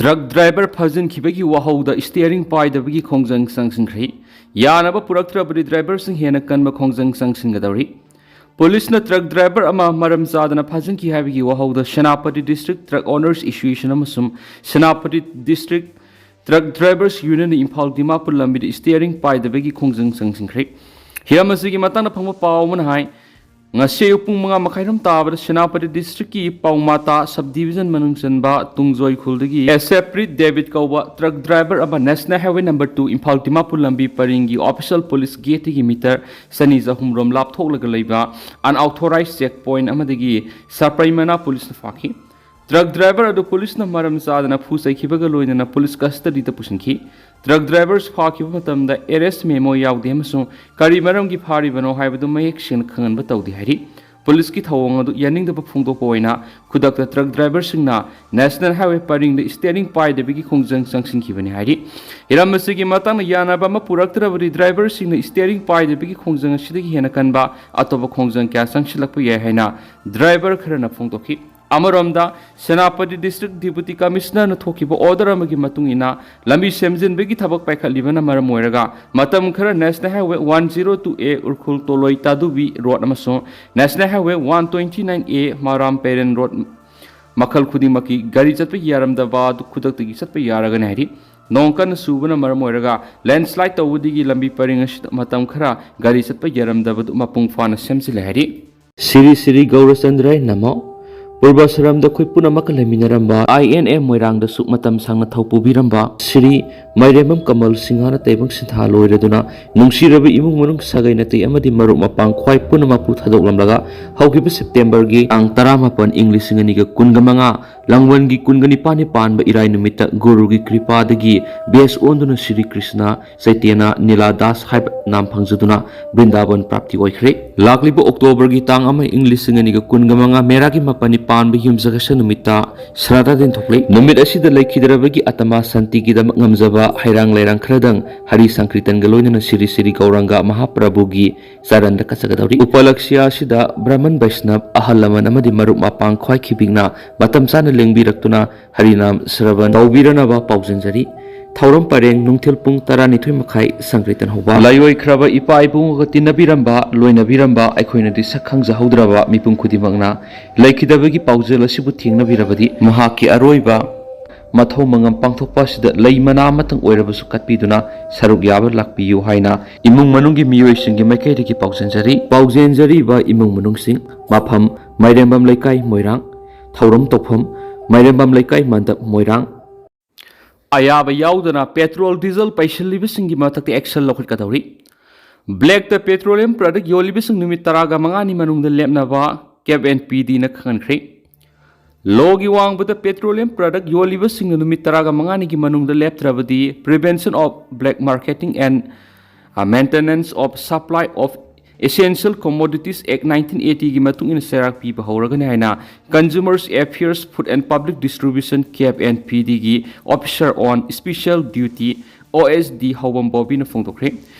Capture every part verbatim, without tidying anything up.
Truck driver ꯐꯥꯖꯤꯟꯈꯤꯕꯒꯤ ꯋꯥꯍꯧꯗ steering ꯄꯥꯏꯗꯕꯒꯤ ꯈꯣꯡꯖꯪ ꯆꯪꯁꯤꯟꯈ꯭ꯔꯦ꯫ ꯌꯥꯅꯕ ꯄꯨꯔꯛꯇ꯭ꯔꯕꯗꯤ ꯗ꯭ꯔꯥꯏꯚꯔꯁꯤꯡ ꯍꯦꯟꯅ ꯀꯟꯕ ꯈꯣꯡꯖꯪ ꯆꯪꯁꯤꯟꯒꯗꯧꯔꯤ꯫ ꯄꯨꯂꯤꯁꯅ ꯇ꯭ꯔꯛ ꯗ꯭ꯔꯥꯏꯚꯔ ꯑꯃ ꯃꯔꯝ ꯆꯥꯗꯅ ꯐꯥꯖꯤꯟꯈꯤ ꯍꯥꯏꯕꯒꯤ ꯋꯥꯍꯧꯗ Senapati district truck owners association ꯑꯃꯁꯨꯡ ꯁꯦꯅꯥꯄꯇꯤ ꯗꯤꯁꯇ꯭ꯔꯤꯛ ꯇ꯭ꯔꯛ ꯗ꯭ꯔꯥꯏꯚꯔꯁ ꯌꯨꯅꯤꯌꯟꯅ ꯏꯝꯐꯥꯜ ꯗꯤꯃꯥꯄꯨꯔ ꯂꯝꯕꯤꯗ ꯁ꯭ꯇꯤꯌꯔꯤꯡ ꯄꯥꯏꯗꯕꯒꯤ ꯈꯣꯡꯖꯪ ꯆꯪꯁꯤꯟꯈ꯭ꯔꯦ꯫ ꯍꯤꯔꯝ ꯑꯁꯤꯒꯤ ꯃꯇꯥꯡꯗ ꯐꯪꯕ ꯄꯥꯎ ꯑꯃꯅ ꯍꯥꯏ, ꯉꯁꯤ ꯑꯌꯨꯛ ꯄꯨꯡ ꯃꯉꯥ ꯃꯈꯥꯏꯔꯣꯝ ꯇꯥꯕꯗ ꯁꯦꯅꯥꯄꯇꯤ ꯗꯤꯁꯇ꯭ꯔꯤꯛꯀꯤ ꯄꯥꯎꯃꯥꯇꯥ ꯁꯕ ꯗꯤꯕꯤꯖꯟ ꯃꯅꯨꯡ ꯆꯟꯕ ꯇꯨꯡꯖꯣꯏ ꯈꯨꯜꯗꯒꯤ ꯑꯦꯁ ꯑꯦ ꯄ꯭ꯔꯤꯠ ꯗꯦꯕꯤꯠ ꯀꯧꯕ ꯇ꯭ꯔꯛ ꯗ꯭ꯔꯥꯏꯚꯔ ꯑꯃ national highway number two Imphal Dimapur ꯂꯝꯕꯤ ꯄꯔꯤꯡꯒꯤ ꯑꯣꯐꯤꯁꯤꯌꯦꯜ ꯄꯨꯂꯤꯁ ꯒꯦꯠꯇꯒꯤ ꯃꯤꯇꯔ ꯆꯅꯤ ꯆꯍꯨꯝ ꯔꯣꯝ ꯂꯥꯞꯊꯣꯛꯂꯒ ꯂꯩꯕ ꯑꯟꯑꯣꯊꯣꯔꯥꯏꯖ ꯆꯦꯛ ꯄꯣꯏꯟꯠ ꯑꯃꯗꯒꯤ ꯁꯄ꯭ꯔꯩꯃꯅꯥ ꯄꯨꯂꯤꯁꯅ ꯐꯥꯈꯤ꯫ ꯇ꯭ꯔꯛ ꯗ꯭ꯔꯥꯏꯚꯔ ꯑꯗꯨ ꯄꯨꯂꯤꯁꯅ ꯃꯔꯝ ꯆꯥꯗꯅ ꯐꯨ ꯆꯩꯈꯤꯕꯒ ꯂꯣꯏꯅꯅ ꯄꯨꯂꯤꯁ ꯀꯁꯇꯗꯤꯗ ꯄꯨꯁꯤꯟꯈꯤ꯫ ꯇ꯭ꯔꯛ ꯗ꯭ꯔꯥꯏꯚꯔ ꯐꯥꯈꯤꯕ ꯃꯇꯝꯗ ꯑꯦꯔꯦꯁ ꯃꯦꯃꯣ ꯌꯥꯎꯗꯦ ꯑꯃꯁꯨꯡ ꯀꯔꯤ ꯃꯔꯝꯒꯤ ꯐꯥꯔꯤꯕꯅꯣ ꯍꯥꯏꯕꯗꯨ ꯃꯌꯦꯛ ꯁꯦꯡꯅ ꯈꯪꯍꯟꯕ ꯇꯧꯗꯦ ꯍꯥꯏꯔꯤ꯫ ꯄꯨꯂꯤꯁꯀꯤ ꯊꯧꯑꯣꯡ ꯑꯗꯨ ꯌꯥꯅꯤꯡꯗꯕ ꯐꯣꯡꯗꯣꯛꯄ ꯑꯣꯏꯅ ꯈꯨꯗꯛꯇ ꯇ꯭ꯔꯛ ꯗ꯭ꯔꯥꯏꯚꯔꯁꯤꯡꯅ ꯅꯦꯁꯅꯦꯜ ꯍꯥꯏꯋꯦ ꯄꯔꯤꯡꯗ ꯁ꯭ꯇꯤꯌꯔꯤꯡ ꯄꯥꯏꯗꯕꯒꯤ ꯈꯣꯡꯖꯪ ꯆꯪꯁꯤꯟꯈꯤꯕꯅꯤ ꯍꯥꯏꯔꯤ꯫ ꯍꯤꯔꯝ ꯑꯁꯤꯒꯤ ꯃꯇꯥꯡꯗ ꯌꯥꯅꯕ ꯑꯃ ꯄꯨꯔꯛꯇ꯭ꯔꯕꯗꯤ ꯗ꯭ꯔꯥꯏꯚꯔꯁꯤꯡꯅ ꯁ꯭ꯇꯤꯌꯔꯤꯡ ꯄꯥꯏꯗꯕꯒꯤ ꯈꯣꯡꯖꯪ ꯑꯁꯤꯗꯒꯤ ꯍꯦꯟꯅ ꯀꯟꯕ ꯑꯇꯣꯞꯄ ꯈꯣꯡꯖꯪ ꯀꯌꯥ ꯆꯪꯁꯤꯜꯂꯛꯄ ꯌꯥꯏ ꯍꯥꯏꯅ ꯗ꯭ꯔꯥꯏꯚꯔ ꯈꯔꯅ ꯐꯣꯡꯗꯣꯛꯈꯤ꯫ ꯑꯃꯔꯣꯝꯗ, ꯁꯦꯅꯥꯄꯇꯤ ꯗꯤꯁꯇ꯭ꯔꯤꯛ ꯗꯤꯄꯨꯇꯤ ꯀꯃꯤꯁꯅꯔꯅ ꯊꯣꯛꯈꯤꯕ ꯑꯣꯔꯗꯔ ꯑꯃꯒꯤ ꯃꯇꯨꯡ ꯏꯟꯅ, ꯂꯝꯕꯤ ꯁꯦꯝꯖꯤꯟꯕꯒꯤ ꯊꯕꯛ ꯄꯥꯏꯈꯠꯂꯤꯕꯅ ꯃꯔꯝ ꯑꯣꯏꯔꯒ, ꯃꯇꯝ ꯈꯔ national highway one zero two A Ukhrul Tolloi ꯇꯥꯗꯨꯕꯤ ꯔꯣꯗ ꯑꯃꯁꯨꯡ national highway one twenty nine A Maram Peren road ꯃꯈꯜ ꯈꯨꯗꯤꯡꯃꯛꯀꯤ ꯒꯥꯔꯤ ꯆꯠꯄ ꯌꯥꯔꯝꯗꯕ ꯑꯗꯨ ꯈꯨꯗꯛꯇꯒꯤ ꯆꯠꯄ ꯌꯥꯔꯒꯅꯤ ꯍꯥꯏꯔꯤ꯫ ꯅꯣꯡ ꯀꯟꯅ ꯆꯨꯕꯅ ꯃꯔꯝ ꯑꯣꯏꯔꯒ ꯂꯦꯟꯁ꯭ꯂꯥꯏꯗ ꯇꯧꯕꯗꯒꯤ ꯂꯝꯕꯤ ꯄꯔꯤꯡ ꯑꯁꯤꯗ ꯃꯇꯝ ꯈꯔ ꯒꯥꯔꯤ ꯆꯠꯄ ꯌꯥꯔꯝꯗꯕꯗꯨ ꯃꯄꯨꯡ ꯐꯥꯅ ꯁꯦꯝꯖꯤꯜꯂꯦ ꯍꯥꯏꯔꯤ꯫ ꯁꯤꯔꯤ ꯁꯤꯔꯤ ꯒꯧꯔꯆꯟꯗ꯭ꯔ ꯅꯃꯣ꯫ ꯄꯨꯔꯕꯁꯔꯝꯗ ꯑꯩꯈꯣꯏ ꯄꯨꯝꯅꯃꯛꯀ ꯂꯩꯃꯤꯟꯅꯔꯝꯕ ꯑꯥꯏ ꯑꯦꯟ ꯑꯦ ꯃꯣꯏꯔꯥꯡꯗꯁꯨ ꯃꯇꯝ ꯁꯥꯡꯅ ꯊꯧꯄꯨꯕꯤꯔꯝꯕ ꯁꯤꯔꯤ ꯃꯥꯏꯔꯦꯝꯕꯝ ꯀꯃꯜ ꯁꯤꯡꯍꯅ ꯇꯥꯏꯕꯪ ꯁꯤꯟꯊꯥ ꯂꯣꯏꯔꯗꯨꯅ ꯅꯨꯡꯁꯤꯔꯕ ꯏꯃꯨꯡ ꯃꯅꯨꯡ ꯁꯥꯒꯩ ꯅꯥꯇꯩ ꯑꯃꯗꯤ ꯃꯔꯨꯞ ꯃꯄꯥꯡ ꯈ꯭ꯋꯥꯏ ꯄꯨꯝꯅꯃꯛꯄꯨ ꯊꯥꯗꯣꯛꯂꯝꯂꯒ ꯍꯧꯈꯤꯕ ꯁꯦꯞꯇꯦꯝꯕꯔꯒꯤ ꯇꯥꯡ ꯇꯔꯥꯃꯥꯄꯟ ꯏꯪ ꯂꯤꯁꯤꯡ ꯑꯅꯤꯒ ꯀꯨꯟꯒ ꯃꯉꯥ ꯂꯥꯡꯕꯟꯒꯤ ꯀꯨꯟꯒ ꯅꯤꯄꯥꯟꯅꯤ ꯄꯥꯟꯕ ꯏꯔꯥꯏ ꯅꯨꯃꯤꯠꯇ ꯒꯨꯔꯨꯒꯤ ꯀ꯭ꯔꯤꯄꯥꯗꯒꯤ ꯕꯦꯁ ꯑꯣꯟꯗꯨꯅ ꯁꯤꯔꯤ ꯀ꯭ꯔꯤꯁꯅ ꯆꯩꯇꯟꯌ ꯅꯤꯂꯥ ꯗꯥꯁ ꯍꯥꯏꯕ ꯅꯥꯝ ꯐꯪꯖꯗꯨꯅ ꯕ꯭ꯔꯤꯟꯗꯥꯕꯟ ꯄ꯭ꯔꯥꯞꯇꯤ ꯑꯣꯏꯈ꯭ꯔꯦ꯫ ꯂꯥꯛꯂꯤꯕ ꯑꯣꯛꯇꯣꯕꯔꯒꯤ ꯇꯥꯡ ꯑꯃ ꯏꯪ ꯂꯤꯁꯤꯡ ꯑꯅꯤꯒ ꯀꯨꯟꯒ ꯃꯉꯥ ꯃꯦꯔꯥꯒꯤ ꯃꯥꯄꯟꯅꯤ ꯄꯥꯟꯕ ꯌꯨꯝꯁꯀꯩꯁ ꯅꯨꯃꯤꯠꯇ ꯁ꯭ꯔꯥꯗꯥ ꯊꯣꯛꯂꯤ꯫ ꯅꯨꯃꯤꯠ ꯑꯁꯤꯗ ꯂꯩꯈꯤꯗ꯭ꯔꯕꯒꯤ ꯑꯇꯃꯥ ꯁꯥꯟꯇꯤꯒꯤꯗꯃꯛ ꯉꯝꯖꯕ ꯍꯩꯔꯥꯡ ꯂꯩꯔꯥꯡ ꯈꯔꯗꯪ ꯍꯔꯤ ꯁꯪꯀ꯭ꯔꯤꯇꯟꯒ ꯂꯣꯏꯅꯅ ꯁꯤꯔꯤ ꯁꯤꯔꯤ ꯒꯧꯔꯥꯡꯒ ꯃꯍꯥꯄ꯭ꯔꯚꯨꯒꯤ ꯆꯔꯟꯗ ꯀꯠꯆꯒꯗꯧꯔꯤ꯫ ꯎꯄꯂꯛꯁ꯭ꯌꯥ ꯑꯁꯤꯗ ꯕ꯭ꯔꯍꯃꯟ ꯕꯩꯁꯅꯕ, ꯑꯍꯜ ꯂꯃꯟ ꯑꯃꯗꯤ ꯃꯔꯨꯞ ꯃꯄꯥꯡ ꯈ꯭ꯋꯥꯏ ꯈꯤꯕꯤꯛꯅ ꯃꯇꯝ ꯆꯥꯅ ꯂꯦꯡꯕꯤꯔꯛꯇꯨꯅ ꯍꯔꯤꯅꯥꯝ ꯁ꯭ꯔꯕꯟ ꯇꯧꯕꯤꯔꯅꯕ ꯄꯥꯎꯖꯦꯟꯖꯔꯤ꯫ ꯊꯧꯔꯝ ꯄꯔꯦꯡ ꯅꯨꯡꯊꯤꯜ ꯄꯨꯡ ꯇꯔꯥꯅꯤꯊꯣꯏ ꯃꯈꯥꯏ ꯁꯪꯀ꯭ꯔꯤꯇꯟ ꯍꯧꯕ꯫ ꯂꯥꯏꯑꯣꯏꯈ꯭ꯔꯕ ꯏꯄꯥ ꯏꯕꯨꯡꯒ ꯇꯤꯟꯅꯕꯤꯔꯝꯕ, ꯂꯣꯏꯅꯕꯤꯔꯝꯕ ꯑꯩꯈꯣꯏꯅꯗꯤ ꯁꯛ ꯈꯪꯖꯍꯧꯗ꯭ꯔꯕ ꯃꯤꯄꯨꯝ ꯈꯨꯗꯤꯡꯃꯛꯅ ꯂꯩꯈꯤꯗꯕꯒꯤ ꯄꯥꯎꯖꯦꯜ ꯑꯁꯤꯕꯨ ꯊꯦꯡꯅꯕꯤꯔꯕꯗꯤ ꯃꯍꯥꯛꯀꯤ ꯑꯔꯣꯏꯕ ꯃꯊꯧ ꯃꯉꯝ ꯄꯥꯡꯊꯣꯛꯄ ꯑꯁꯤꯗ ꯂꯩ ꯃꯅꯥ ꯑꯃꯇꯪ ꯑꯣꯏꯔꯕꯁꯨ ꯀꯠꯄꯤꯗꯨꯅ ꯁꯔꯨꯛ ꯌꯥꯕ ꯂꯥꯛꯄꯤꯌꯨ ꯍꯥꯏꯅ ꯏꯃꯨꯡ ꯃꯅꯨꯡꯒꯤ ꯃꯤꯑꯣꯏꯁꯤꯡꯒꯤ ꯃꯥꯏꯀꯩꯗꯒꯤ ꯄꯥꯎꯖꯦꯟꯖꯔꯤ꯫ ꯄꯥꯎꯖꯦꯟꯖꯔꯤꯕ ꯏꯃꯨꯡ ꯃꯅꯨꯡꯁꯤꯡ: ꯃꯐꯝ: ꯃꯥꯏꯔꯦꯝꯕꯝ ꯂꯩꯀꯥꯏ, ꯃꯣꯏꯔꯥꯡ꯫ ꯊꯧꯔꯝ ꯇꯧꯐꯝ: ꯃꯥꯏꯔꯦꯝꯕꯝ ꯂꯩꯀꯥꯏ ꯃꯟꯗꯞ, ꯃꯣꯏꯔꯥꯡ꯫ ꯑꯌꯥꯕ ꯌꯥꯎꯗꯅ ꯄꯦꯇ꯭ꯔꯣꯜ ꯗꯤꯖꯜ ꯄꯩꯁꯤꯜꯂꯤꯕꯁꯤꯡꯒꯤ ꯃꯊꯛꯇ ꯑꯦꯛꯁꯟ ꯂꯧꯈꯠꯀꯗꯧꯔꯤ꯫ ꯕ꯭ꯂꯦꯛꯇ ꯄꯦꯇ꯭ꯔꯣꯂꯤꯌꯝ ꯄ꯭ꯔꯗꯛ ꯌꯣꯜꯂꯤꯕꯁꯤꯡ ꯅꯨꯃꯤꯠ ꯇꯔꯥꯒ ꯃꯉꯥꯅꯤ ꯃꯅꯨꯡꯗ ꯂꯦꯞꯅꯕ ꯀꯦꯞ ꯑꯦꯟ ꯄꯤ ꯗꯤꯅ ꯈꯪꯍꯟꯈ꯭ꯔꯦ꯫ ꯂꯣꯒꯤ ꯋꯥꯡꯃꯗ ꯄꯦꯇ꯭ꯔꯣꯂꯤꯌꯝ ꯄ꯭ꯔꯗꯛ ꯌꯣꯜꯂꯤꯕꯁꯤꯡꯅ ꯅꯨꯃꯤꯠ ꯇꯔꯥꯒ ꯃꯉꯥꯅꯤꯒꯤ ꯃꯅꯨꯡꯗ ꯂꯦꯞꯇ꯭ꯔꯕꯗꯤ Prevention of Black Marketing and Maintenance of Supply of Essential Commodities Act nineteen eighty ꯒꯤ ꯃꯇꯨꯡ ꯏꯟꯅ ꯆꯩꯔꯥꯛ ꯄꯤꯕ ꯍꯧꯔꯒꯅꯤ ꯍꯥꯏꯅ Consumers Affairs, Food and Public Distribution, CAF and P ꯗꯤꯒꯤ Officer on Special Duty, ꯑꯣ ꯑꯦꯁ ꯗꯤ ꯍꯥꯎꯕꯝ ꯕꯣꯕꯤꯅ ꯐꯣꯡꯗꯣꯛꯈ꯭ꯔꯦ꯫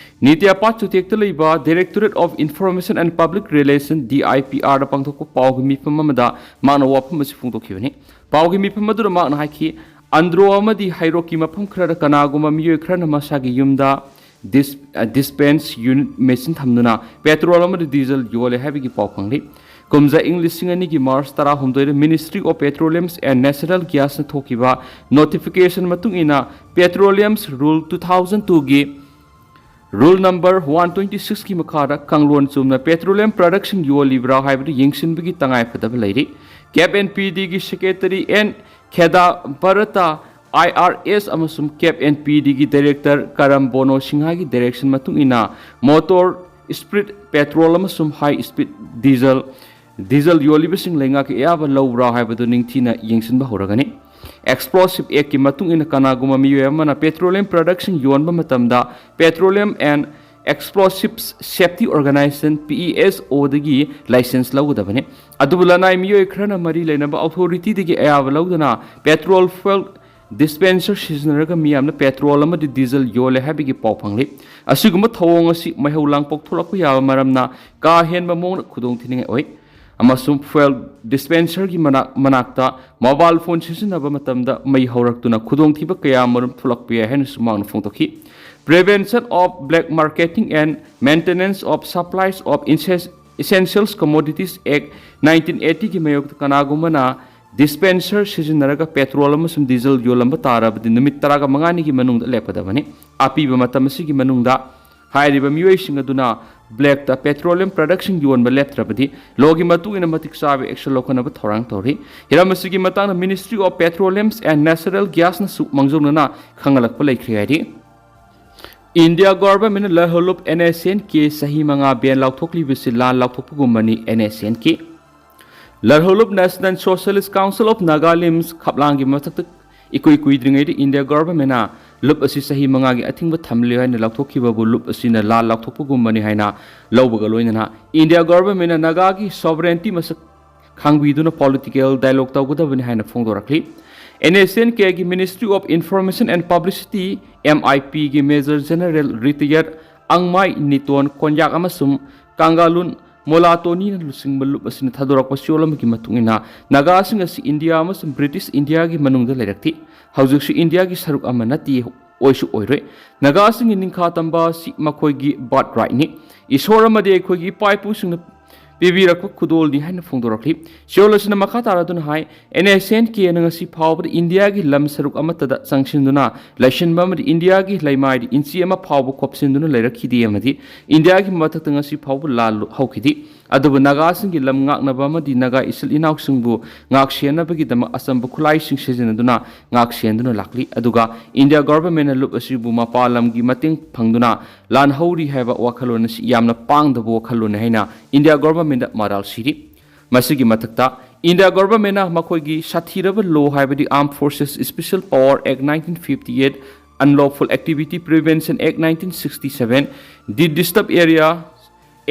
ꯅꯤꯇꯤ ꯑꯄꯥꯠ ꯆꯨꯊꯦꯛꯇ ꯂꯩꯕ Directorate of Information and Public Relation, D I P ꯑꯥꯔꯗ ꯄꯥꯡꯊꯣꯛꯄ ꯄꯥꯎꯒꯤ ꯃꯤꯐꯝ ꯑꯃꯗ ꯃꯍꯥꯛꯅ ꯋꯥꯐꯝ ꯑꯁꯤ ꯐꯣꯡꯗꯣꯛꯈꯤꯕꯅꯤ꯫ ꯄꯥꯎꯒꯤ ꯃꯤꯐꯝ ꯑꯗꯨꯗ ꯃꯍꯥꯛꯅ ꯍꯥꯏꯈꯤ, ꯑꯟꯗ꯭ꯔꯣ ꯑꯃꯗꯤ ꯍꯩꯔꯣꯛꯀꯤ ꯃꯐꯝ ꯈꯔꯗ ꯀꯅꯥꯒꯨꯝꯕ ꯃꯤꯑꯣꯏ ꯈꯔꯅ ꯃꯁꯥꯒꯤ ꯌꯨꯝꯗ ꯗꯤꯁ-, ꯑ, ꯗꯤꯁꯄꯦꯟꯁ ꯌꯨꯅꯤꯠ ꯃꯦꯆꯤꯟ ꯊꯝꯗꯨꯅ ꯄꯦꯇ꯭ꯔꯣꯜ ꯑꯃꯗꯤ ꯗꯤꯖꯜ ꯌꯣꯜꯂꯦ ꯍꯥꯏꯕꯒꯤ ꯄꯥꯎ ꯐꯪꯂꯤ꯫ ꯀꯨꯝꯖꯥ ꯏꯪ ꯂꯤꯁꯤꯡ ꯑꯅꯤꯒꯤ March ꯇꯔꯥꯍꯨꯝꯗꯣꯏꯗ Ministry of Petroleum and Natural Gas ꯅ ꯊꯣꯛꯈꯤꯕ ꯅꯣꯇꯤꯐꯤꯀꯦꯁꯟ ꯃꯇꯨꯡ ꯏꯟꯅ Petroleums Rule two thousand two ꯒꯤ Rule number one twenty six ꯀꯤ ꯃꯈꯥꯗ ꯀꯥꯡꯂꯣꯟ ꯆꯨꯝꯅ ꯄꯦꯇ꯭ꯔꯣꯂꯤꯌꯝ ꯄ꯭ꯔꯗꯛꯁꯤꯡ ꯌꯣꯜꯂꯤꯕ꯭ꯔꯥ ꯍꯥꯏꯕꯗꯨ ꯌꯦꯡꯁꯤꯟꯕꯒꯤ ꯇꯉꯥꯏꯐꯗꯕ ꯂꯩꯔꯤ꯫ ꯀꯦꯞ ꯑꯦꯟ ꯄꯤ ꯗꯤꯒꯤ Secretary N Kheda Varat, I R S, ꯑꯃꯁꯨꯡ ꯀꯦꯞ ꯑꯦꯟ ꯄꯤ ꯗꯤꯒꯤ Director ꯀꯔꯝ ꯕꯣꯅꯣ ꯁꯤꯡꯍꯒꯤ direction ꯃꯇꯨꯡ ꯏꯟꯅ ꯃꯣꯇꯣꯔ ꯁ꯭ꯄꯤꯠ ꯄꯦꯇ꯭ꯔꯣꯜ ꯑꯃꯁꯨꯡ ꯍꯥꯏ ꯁ꯭ꯄꯤꯠ ꯗꯤꯖꯜ, ꯗꯤꯖꯜ ꯌꯣꯜꯂꯤꯕꯁꯤꯡ ꯂꯩꯉꯥꯛꯀꯤ ꯑꯌꯥꯕ ꯂꯧꯕ꯭ꯔꯥ ꯍꯥꯏꯕꯗꯨ ꯅꯤꯡꯊꯤꯅ ꯌꯦꯡꯁꯤꯟꯕ ꯍꯧꯔꯒꯅꯤ꯫ Explosive Act ꯀꯤ ꯃꯇꯨꯡ ꯏꯟꯅ ꯀꯅꯥꯒꯨꯝꯕ ꯃꯤꯑꯣꯏ ꯑꯃꯅ ꯄꯦꯇ꯭ꯔꯣꯂꯤꯌꯝ ꯄ꯭ꯔꯗꯛꯁꯤꯡ ꯌꯣꯟꯕ ꯃꯇꯝꯗ Petroleum and Explosives Safety Organization, P E S O, ꯗꯒꯤ ꯂꯥꯏꯁꯦꯟꯁ ꯂꯧꯒꯗꯕꯅꯤ꯫ ꯑꯗꯨꯕꯨ ꯂꯅꯥꯏ ꯃꯤꯑꯣꯏ ꯈꯔꯅ ꯃꯔꯤ ꯂꯩꯅꯕ ꯑꯣꯊꯣꯔꯤꯇꯤꯗꯒꯤ ꯑꯌꯥꯕ ꯂꯧꯗꯨꯅ ꯄꯦꯇ꯭ꯔꯣꯜ ꯐ꯭ꯌꯨꯜ ꯗꯤꯁꯄꯦꯟꯁꯔ ꯁꯤꯖꯤꯟꯅꯔꯒ ꯃꯤꯌꯥꯝꯅ ꯄꯦꯇ꯭ꯔꯣꯜ ꯑꯃꯗꯤ ꯗꯤꯖꯜ ꯌꯣꯜꯂꯦ ꯍꯥꯏꯕꯒꯤ ꯄꯥꯎ ꯐꯪꯂꯤ꯫ ꯑꯁꯤꯒꯨꯝꯕ ꯊꯧꯑꯣꯡ ꯑꯁꯤ ꯃꯩꯍꯧ ꯂꯥꯡꯄꯣꯛ ꯊꯣꯛꯂꯛꯄ ꯌꯥꯕ ꯃꯔꯝꯅ ꯀꯥ ꯍꯦꯟꯕ ꯃꯑꯣꯡꯗ ꯈꯨꯗꯣꯡꯊꯤꯅꯤꯡꯉꯥꯏ ꯑꯣꯏ꯫ ꯑꯃꯁꯨꯡ ꯐ꯭ꯌꯨꯜ ꯗꯤꯁꯄꯦꯟꯁꯔꯒꯤ ꯃꯅꯥꯛ-, ꯃꯅꯥꯛꯇ ꯃꯣꯕꯥꯏꯜ ꯐꯣꯟ ꯁꯤꯖꯤꯟꯅꯕ ꯃꯇꯝꯗ ꯃꯩ ꯍꯧꯔꯛꯇꯨꯅ ꯈꯨꯗꯣꯡꯊꯤꯕ ꯀꯌꯥ ꯑꯃꯔꯣꯝ ꯊꯣꯛꯂꯛꯄ ꯌꯥꯏ ꯍꯥꯏꯅꯁꯨ ꯃꯍꯥꯛꯅ ꯐꯣꯡꯗꯣꯛꯈꯤ꯫ Prevention of Black Marketing and Maintenance of Supplies of Inses-, Essentials Commodities Act nineteen eighty ꯒꯤ ꯃꯥꯌꯣꯛꯇ ꯀꯅꯥꯒꯨꯝꯕꯅ ꯗꯤꯁꯄꯦꯟꯁꯔ ꯁꯤꯖꯤꯟꯅꯔꯒ ꯄꯦꯇ꯭ꯔꯣꯜ ꯑꯃꯁꯨꯡ ꯗꯤꯖꯜ ꯌꯣꯜꯂꯝꯕ ꯇꯥꯔꯕꯗꯤ ꯅꯨꯃꯤꯠ ꯇꯔꯥꯃꯉꯥꯅꯤꯒꯤ ꯃꯅꯨꯡꯗ ꯂꯦꯞꯀꯗꯕꯅꯤ꯫ ꯑꯄꯤꯕ ꯃꯇꯝ ꯑꯁꯤꯒꯤ ꯃꯅꯨꯡꯗ ꯍꯥꯏꯔꯤꯕ ꯃꯤꯑꯣꯏꯁꯤꯡ ꯑꯗꯨꯅ ꯕ꯭ꯂꯦꯛꯇ ꯄꯦꯇ꯭ꯔꯣꯂꯤꯌꯝ ꯄ꯭ꯔꯗꯛꯁꯤꯡ ꯌꯣꯟꯕ ꯂꯦꯞꯇ꯭ꯔꯕꯗꯤ ꯂꯣꯒꯤ ꯃꯇꯨꯡ ꯏꯟꯅ ꯃꯇꯤꯛ ꯆꯥꯕ ꯑꯦꯛꯁꯟ ꯂꯧꯈꯠꯅꯕ ꯊꯧꯔꯥꯡ ꯇꯧꯔꯤ꯫ ꯍꯤꯔꯝ ꯑꯁꯤꯒꯤ ꯃꯇꯥꯡꯗ Ministry of Petroleum and Natural Gas ꯅꯁꯨ ꯃꯥꯡꯖꯧꯅꯅ ꯈꯪꯍꯜꯂꯛꯄ ꯂꯩꯈ꯭ꯔꯦ ꯍꯥꯏꯔꯤ꯫ India Government ꯅ ꯂꯔꯍꯧꯂꯨꯞ N S C N K ꯆꯍꯤ ꯃꯉꯥ ꯕꯦꯟ ꯂꯥꯎꯊꯣꯛꯂꯤꯕꯁꯤ ꯂꯥꯟ ꯂꯥꯎꯊꯣꯛꯄꯒꯨꯝꯕꯅꯤ꯫ N S C N K ꯂꯔꯍꯧꯂꯨꯞ National Socialist Council of Naga ꯂꯤꯝꯁ ꯈꯞꯂꯥꯡꯒꯤ ꯃꯊꯛꯇ ꯏꯀꯨꯏ ꯀꯨꯏꯗ꯭ꯔꯤꯉꯩꯗ India Government ꯅ ꯂꯨꯞ ꯑꯁꯤ ꯆꯍꯤ ꯃꯉꯥꯒꯤ ꯑꯊꯤꯡꯕ ꯊꯝꯂꯤ ꯍꯥꯏꯅ ꯂꯥꯎꯊꯣꯛꯈꯤꯕꯕꯨ ꯂꯨꯞ ꯑꯁꯤꯅ ꯂꯥꯟ ꯂꯥꯎꯊꯣꯛꯄꯒꯨꯝꯕꯅꯤ ꯍꯥꯏꯅ ꯂꯧꯕꯒ ꯂꯣꯏꯅꯅ India Government ꯅ ꯅꯥꯒꯥꯒꯤ sovereignty ꯃꯁꯛ ꯈꯪꯕꯤꯗꯨꯅ political dialogue ꯇꯧꯒꯗꯕꯅꯤ ꯍꯥꯏꯅ ꯐꯣꯡꯗꯣꯔꯛꯂꯤ꯫ N S C N K ꯒꯤ Ministry of Information and Publicity, M I P ꯒꯤ Major General Retired ꯑꯪꯃꯥꯏ ꯅꯤꯇꯣꯟ ꯀꯣꯟꯌꯥꯛ ꯑꯃꯁꯨꯡ ꯀꯪꯒꯥꯂꯨꯟ ꯃꯣꯂꯥꯇꯣꯅꯤꯅ ꯂꯨꯆꯤꯡꯕ ꯂꯨꯞ ꯑꯁꯤꯅ ꯊꯥꯗꯣꯔꯛꯄ ꯆꯦꯔꯣꯜ ꯑꯃꯒꯤ ꯃꯇꯨꯡ ꯏꯟꯅ ꯅꯥꯒꯥꯁꯤꯡ ꯑꯁꯤ ꯏꯟꯗꯤꯌꯥ ꯑꯃꯁꯨꯡ ꯕ꯭ꯔꯤꯇꯤꯁ ꯏꯟꯗꯤꯌꯥꯒꯤ ꯃꯅꯨꯡꯗ ꯂꯩꯔꯛꯈꯤ꯫ ꯍꯧꯖꯤꯛꯁꯨ ꯏꯟꯗꯤꯌꯥꯒꯤ ꯁꯔꯨꯛ ꯑꯃ ꯅꯠꯇꯦ, ꯑꯣꯏꯁꯨ ꯑꯣꯏꯔꯣꯏ꯫ ꯅꯥꯒꯥꯁꯤꯡꯒꯤ ꯅꯤꯡꯈꯥ ꯇꯝꯕ ꯑꯁꯤ ꯃꯈꯣꯏꯒꯤ birthright ꯅꯤ꯫ ꯏꯁꯣꯔ ꯑꯃꯗꯤ ꯑꯩꯈꯣꯏꯒꯤ ꯏꯄꯥ ꯏꯄꯨꯁꯤꯡꯅ ꯄꯤꯕꯤꯔꯛꯄ ꯈꯨꯗꯣꯜꯅꯤ ꯍꯥꯏꯅ ꯐꯣꯡꯗꯣꯔꯛꯂꯤ꯫ ꯆꯦꯔꯣꯜ ꯑꯁꯤꯅ ꯃꯈꯥ ꯇꯥꯔꯗꯨꯅ ꯍꯥꯏ, N S C N K ꯅ ꯉꯁꯤ ꯐꯥꯎꯕꯗ ꯏꯟꯗꯤꯌꯥꯒꯤ ꯂꯝ ꯁꯔꯨꯛ ꯑꯃꯠꯇꯗ ꯆꯪꯁꯤꯟꯗꯨꯅ ꯂꯩꯁꯤꯟꯕ ꯑꯃꯗꯤ ꯏꯟꯗꯤꯌꯥꯒꯤ ꯂꯩꯃꯥꯏꯗ ꯏꯟꯆꯤ ꯑꯃ ꯐꯥꯎꯕ ꯈꯣꯞꯆꯤꯟꯗꯨꯅ ꯂꯩꯔꯛꯈꯤꯗꯦ ꯑꯃꯗꯤ ꯏꯟꯗꯤꯌꯥꯒꯤ ꯃꯊꯛꯇ ꯉꯁꯤ ꯐꯥꯎꯕ ꯂꯥꯟ ꯍꯧꯈꯤꯗꯦ꯫ ꯑꯗꯨꯕꯨ ꯅꯥꯒꯥꯁꯤꯡꯒꯤ ꯂꯝ ꯉꯥꯛꯅꯕ ꯑꯃꯗꯤ ꯅꯥꯒꯥ ꯏꯆꯤꯜ ꯏꯅꯥꯎꯁꯤꯡꯕꯨ ꯉꯥꯛ ꯁꯦꯟꯅꯕꯒꯤꯗꯃꯛ ꯑꯆꯝꯕ ꯈꯨꯠꯂꯥꯏꯁꯤꯡ ꯁꯤꯖꯤꯟꯅꯗꯨꯅ ꯉꯥꯛ ꯁꯦꯟꯗꯨꯅ ꯂꯥꯛꯂꯤ꯫ ꯑꯗꯨꯒ India Government ꯅ ꯂꯨꯞ ꯑꯁꯤꯕꯨ ꯃꯄꯥꯟ ꯂꯝꯒꯤ ꯃꯇꯦꯡ ꯐꯪꯗꯨꯅ ꯂꯥꯟ ꯍꯧꯔꯤ ꯍꯥꯏꯕ ꯋꯥꯈꯜꯂꯣꯟ ꯑꯁꯤ ꯌꯥꯝꯅ ꯄꯥꯡꯗꯕ ꯋꯥꯈꯜꯂꯣꯟꯅꯤ ꯍꯥꯏꯅ India Government ꯗ ꯃꯔꯥꯜ ꯁꯤꯔꯤ꯫ ꯃꯁꯤꯒꯤ ꯃꯊꯛꯇ India Government ꯅ ꯃꯈꯣꯏꯒꯤ ꯁꯥꯊꯤꯔꯕ law ꯍꯥꯏꯕꯗꯤ Armed Forces Special Power Act nineteen fifty eight Unlawful Activity Prevention Act nineteen sixty seven, The Disturbed Area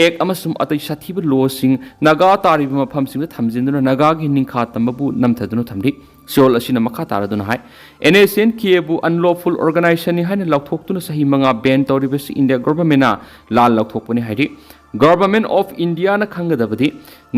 Act ꯑꯃꯁꯨꯡ ꯑꯇꯩ ꯁꯥꯊꯤꯕ ꯂꯣꯁꯤꯡ ꯅꯥꯒꯥ ꯇꯥꯔꯤꯕ ꯃꯐꯝꯁꯤꯡꯗ ꯊꯝꯖꯤꯟꯗꯨꯅ ꯅꯥꯒꯥꯒꯤ ꯅꯤꯡꯈꯥ ꯇꯝꯕꯕꯨ ꯅꯝꯊꯗꯨꯅ ꯊꯝꯂꯤ꯫ ꯁꯤꯑꯣꯜ ꯑꯁꯤꯅ ꯃꯈꯥ ꯇꯥꯔꯗꯨꯅ ꯍꯥꯏ, NSCN-K ꯕꯨ unlawful organization ꯅꯤ ꯍꯥꯏꯅ ꯂꯥꯎꯊꯣꯛꯇꯨꯅ ꯆꯍꯤ ꯃꯉꯥ ban ꯇꯧꯔꯤꯕꯁꯤ India government ꯅ ꯂꯥꯟ ꯂꯧꯊꯣꯛꯄꯅꯤ ꯍꯥꯏꯔꯤ꯫ Government of India ꯅ ꯈꯪꯒꯗꯕꯗꯤ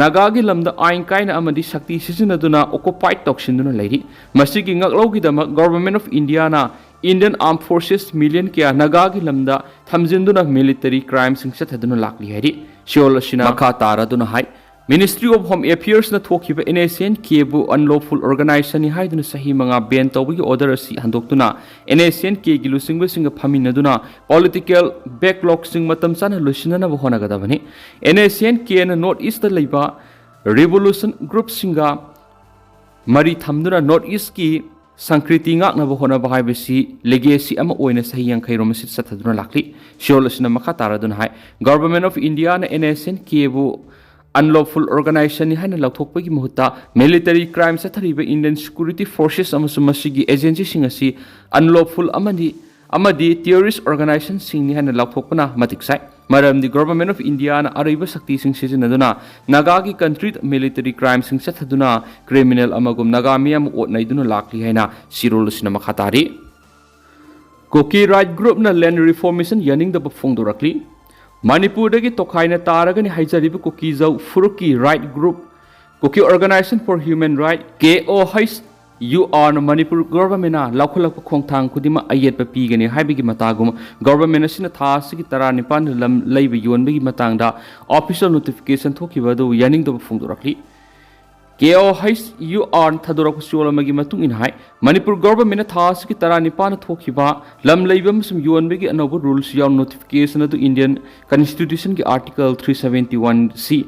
ꯅꯥꯒꯥꯒꯤ ꯂꯝꯗ ꯑꯥꯏꯟ ꯀꯥꯏꯅ ꯑꯃꯗꯤ ꯁꯛꯇꯤ ꯁꯤꯖꯤꯟꯅꯗꯨꯅ occupied ꯇꯧꯁꯤꯟꯗꯨꯅ ꯂꯩꯔꯤ꯫ ꯃꯁꯤꯒꯤ ꯉꯥꯛꯂꯧꯒꯤꯗꯃꯛ Government of India ꯅ Indian Armed Forces million ꯀꯌꯥ ꯅꯥꯒꯥꯒꯤ ꯂꯝꯗ ꯊꯝꯖꯤꯟꯗꯨꯅ military crime ꯁꯤꯡ ꯆꯠꯊꯗꯨꯅ ꯂꯥꯛꯂꯤ ꯍꯥꯏꯔꯤ꯫ ꯁꯤꯑꯣꯜ ꯑꯁꯤꯅ ꯃꯈꯥ ꯇꯥꯔꯗꯨꯅ ꯍꯥꯏ, Ministry of Home Affairs ꯅ ꯊꯣꯛꯈꯤꯕ NSCN-K ꯕꯨ unlawful organization ꯅꯤ ꯍꯥꯏꯗꯨꯅ ꯆꯍꯤ ꯃꯉꯥ ban ꯇꯧꯕꯒꯤ order ꯑꯁꯤ ꯍꯟꯗꯣꯛꯇꯨꯅ NSCN-K ꯒꯤ ꯂꯨꯆꯤꯡꯕꯁꯤꯡꯒ ꯐꯝꯃꯤꯟꯅꯗꯨꯅ political backlog ꯁꯤꯡ ꯃꯇꯝ ꯆꯥꯅ ꯂꯣꯏꯁꯤꯟꯅꯅꯕ ꯍꯣꯠꯅꯒꯗꯕꯅꯤ꯫ NSCN-K ꯅ North East ꯇ ꯂꯩꯕ revolution group ꯁꯤꯡꯒ ꯃꯔꯤ ꯊꯝꯗꯨꯅ North East ꯀꯤ ꯁꯪꯀ꯭ꯔꯤꯇꯤ ꯉꯥꯛꯅꯕ ꯍꯣꯠꯅꯕ ꯍꯥꯏꯕꯁꯤ legacy ꯑꯃ ꯑꯣꯏꯅ ꯆꯍꯤ ꯌꯥꯡꯈꯩ ꯔꯣꯝ ꯑꯁꯤꯗ ꯆꯠꯊꯗꯨꯅ ꯂꯥꯛꯂꯤ꯫ ꯁꯤꯑꯣꯜ ꯑꯁꯤꯅ ꯃꯈꯥ ꯇꯥꯔꯗꯨꯅ ꯍꯥꯏ, Government of India ꯅ NSCN-K ꯕꯨ unlawful organization ꯅꯤ ꯍꯥꯏꯅ ꯂꯥꯎꯊꯣꯛꯄꯒꯤ ꯃꯍꯨꯠꯇ military crime ꯆꯠꯊꯔꯤꯕ Indian security forces ꯑꯃꯁꯨꯡ ꯃꯁꯤꯒꯤ agency ꯁꯤꯡ ꯑꯁꯤ unlawful ꯑꯃꯗꯤ ꯑꯃꯗꯤ terrorist organization ꯁꯤꯡꯅꯤ ꯍꯥꯏꯅ ꯂꯥꯎꯊꯣꯛꯄꯅ ꯃꯇꯤꯛ ꯆꯥꯏ꯫ ꯃꯔꯝꯗꯤ Government of India ꯅ ꯑꯔꯩꯕ ꯁꯛꯇꯤꯁꯤꯡ ꯁꯤꯖꯤꯟꯅꯗꯨꯅ ꯅꯥꯒꯥꯒꯤ country ꯗ military crime ꯁꯤꯡ ꯆꯠꯊꯗꯨꯅ criminal ꯑꯃꯒꯨꯝ ꯅꯥꯒꯥ ꯃꯤꯌꯥꯝꯕꯨ ꯑꯣꯠ ꯅꯩꯗꯨꯅ ꯂꯥꯛꯂꯤ ꯍꯥꯏꯅ ꯁꯤꯔꯣꯜ ꯑꯁꯤꯅ ꯃꯈꯥ ꯇꯥꯔꯤ꯫ Kuki Right Group ꯅ land reformation ꯌꯥꯅꯤꯡꯗꯕ ꯐꯣꯡꯗꯣꯔꯛꯂꯤ꯫ ꯃꯅꯤꯄꯨꯔꯗꯒꯤ ꯇꯣꯈꯥꯏꯅ ꯇꯥꯔꯒꯅꯤ ꯍꯥꯏꯖꯔꯤꯕ ꯀꯨꯀꯤꯖꯧ ꯐꯨꯔꯨꯞꯀꯤ right group, Kuki Organization for Human Right, K O H U R ꯅ ꯃꯅꯤꯄꯨꯔ government ꯅ ꯂꯧꯈꯠꯂꯛꯄ ꯈꯣꯡꯊꯥꯡ ꯈꯨꯗꯤꯡꯃꯛ ꯑꯌꯦꯠꯄ ꯄꯤꯒꯅꯤ ꯍꯥꯏꯕꯒꯤ ꯃꯇꯥꯒꯨꯝ government ꯑꯁꯤꯅ ꯊꯥ ꯑꯁꯤꯒꯤ ꯇꯔꯥꯅꯤꯄꯥꯟꯗ ꯂꯝ ꯂꯩꯕ ꯌꯣꯟꯕꯒꯤ ꯃꯇꯥꯡꯗ official notification ꯊꯣꯛꯈꯤꯕ ꯑꯗꯨ ꯌꯥꯅꯤꯡꯗꯕ ꯐꯣꯡꯗꯣꯔꯛꯂꯤ꯫ K O H U R ꯅ ꯊꯥꯗꯣꯔꯛꯄ ꯁꯤꯑꯣꯜ ꯑꯃꯒꯤ ꯃꯇꯨꯡ ꯏꯟꯅ ꯍꯥꯏ, ꯃꯅꯤꯄꯨꯔ government ꯅ ꯊꯥ ꯑꯁꯤꯒꯤ ꯇꯔꯥꯅꯤꯄꯥꯟꯗ ꯊꯣꯛꯈꯤꯕ ꯂꯝ ꯂꯩꯕ ꯑꯃꯁꯨꯡ ꯌꯣꯟꯕꯒꯤ ꯑꯅꯧꯕ rules ꯌꯥꯎꯅ notification ꯑꯗꯨ Indian Constitution ꯒꯤ Article three seventy one C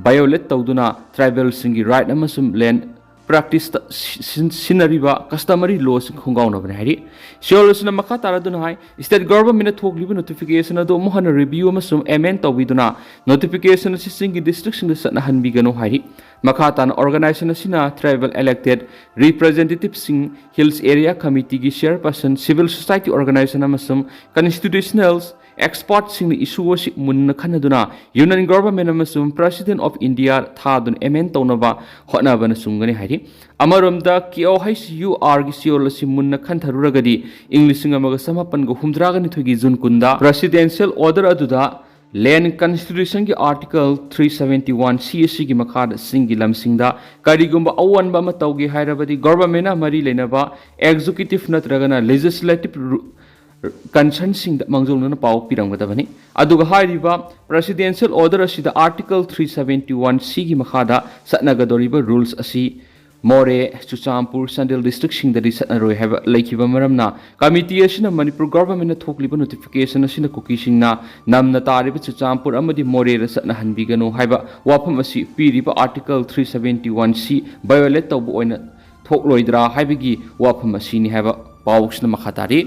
violate ꯇꯧꯗꯨꯅ tribal ꯁꯤꯡꯒꯤ right ꯑꯃꯁꯨꯡ land ꯄ꯭ꯔꯦꯛꯇꯤꯁꯇ ꯁꯤ-, ꯁꯤꯟ-, ꯁꯤꯟꯅꯔꯤꯕ customary lawꯁꯤꯡ ꯈꯣꯡꯒꯥꯎꯅꯕꯅꯤ ꯍꯥꯏꯔꯤ꯫ ꯁꯤꯑꯣꯜ ꯑꯁꯤꯅ ꯃꯈꯥ ꯇꯥꯔꯗꯨꯅ ꯍꯥꯏ, state governmentꯅ ꯊꯣꯛꯂꯤꯕ notification ꯑꯗꯨ ꯑꯃꯨꯛ ꯍꯟꯅ review ꯑꯃꯁꯨꯡ amend ꯇꯧꯕꯤꯗꯨꯅ notification ꯑꯁꯤ ꯆꯤꯡꯒꯤ districtꯁꯤꯡꯗ ꯆꯠꯅꯍꯟꯕꯤꯒꯅꯨ ꯍꯥꯏꯔꯤ꯫ ꯃꯈꯥ ꯇꯥꯅ organization ꯑꯁꯤꯅ tribal elected representativeꯁꯤꯡ, Hills Area Committeeꯒꯤ chairperson, civil society organization ꯑꯃꯁꯨꯡ constitutional expertꯁꯤꯡꯅ issue ꯑꯁꯤ ꯃꯨꯟꯅ ꯈꯟꯅꯗꯨꯅ Union Government ꯑꯃꯁꯨꯡ President of India ꯊꯥꯗꯨꯅ amend ꯇꯧꯅꯕ ꯍꯣꯠꯅꯕꯅ ꯆꯨꯝꯒꯅꯤ ꯍꯥꯏꯔꯤ꯫ ꯑꯃꯔꯣꯝꯗ, KOHURꯒꯤ ꯁꯤꯑꯣꯜ ꯑꯁꯤ ꯃꯨꯟꯅ ꯈꯟꯊꯔꯨꯔꯒꯗꯤ, ꯏꯪ ꯂꯤꯁꯤꯡ ꯑꯃꯒ ꯆꯃꯥꯄꯟꯒ ꯍꯨꯝꯗ꯭ꯔꯥꯒ ꯅꯤꯊꯣꯏꯒꯤ June ꯀꯨꯟꯗ presidential order ꯑꯗꯨꯗ land constitutionꯒꯤ article three seventy one C ꯑꯁꯤꯒꯤ ꯃꯈꯥꯗ ꯆꯤꯡꯒꯤ ꯂꯝꯁꯤꯡꯗ ꯀꯔꯤꯒꯨꯝꯕ ꯑꯑꯣꯟꯕ ꯑꯃ ꯇꯧꯒꯦ ꯍꯥꯏꯔꯕꯗꯤ, governmentꯅ ꯃꯔꯤ ꯂꯩꯅꯕ executive ꯅꯠꯇ꯭ꯔꯒꯅ legislative ru-, concernꯁꯤꯡꯗ ꯃꯥꯡꯖꯧꯅꯅ ꯄꯥꯎ ꯄꯤꯔꯝꯒꯗꯕꯅꯤ꯫ ꯑꯗꯨꯒ ꯍꯥꯏꯔꯤꯕ presidential order ꯑꯁꯤꯗ article three seventy one Cꯒꯤ ꯃꯈꯥꯗ ꯆꯠꯅꯒꯗꯧꯔꯤꯕ rules ꯑꯁꯤ ꯃꯣꯔꯦ, ꯆꯨꯔꯆꯥꯟꯄꯨꯔ, ꯆꯥꯟꯗꯦꯜ districtꯁꯤꯡꯗꯗꯤ ꯆꯠꯅꯔꯣꯏ ꯍꯥꯏꯕ ꯂꯩꯈꯤꯕ ꯃꯔꯝꯅ, committee ꯑꯁꯤꯅ ꯃꯅꯤꯄꯨꯔ governmentꯅ ꯊꯣꯛꯂꯤꯕ notification ꯑꯁꯤꯅ ꯀꯨꯀꯤꯁꯤꯡꯅ ꯅꯝꯅ ꯇꯥꯔꯤꯕ ꯆꯨꯔꯆꯥꯟꯄꯨꯔ ꯑꯃꯗꯤ ꯃꯣꯔꯦꯗ ꯆꯠꯅꯍꯟꯕꯤꯒꯅꯨ ꯍꯥꯏꯕ ꯋꯥꯐꯝ ꯑꯁꯤ ꯄꯤꯔꯤꯕ article three seventy one C violate ꯇꯧꯕ ꯑꯣꯏꯅ ꯊꯣꯛꯂꯣꯏꯗ꯭ꯔꯥ ꯍꯥꯏꯕꯒꯤ ꯋꯥꯐꯝ ꯑꯁꯤꯅꯤ ꯍꯥꯏꯕ ꯄꯥꯎꯁꯤꯅ ꯃꯈꯥ ꯇꯥꯔꯤ꯫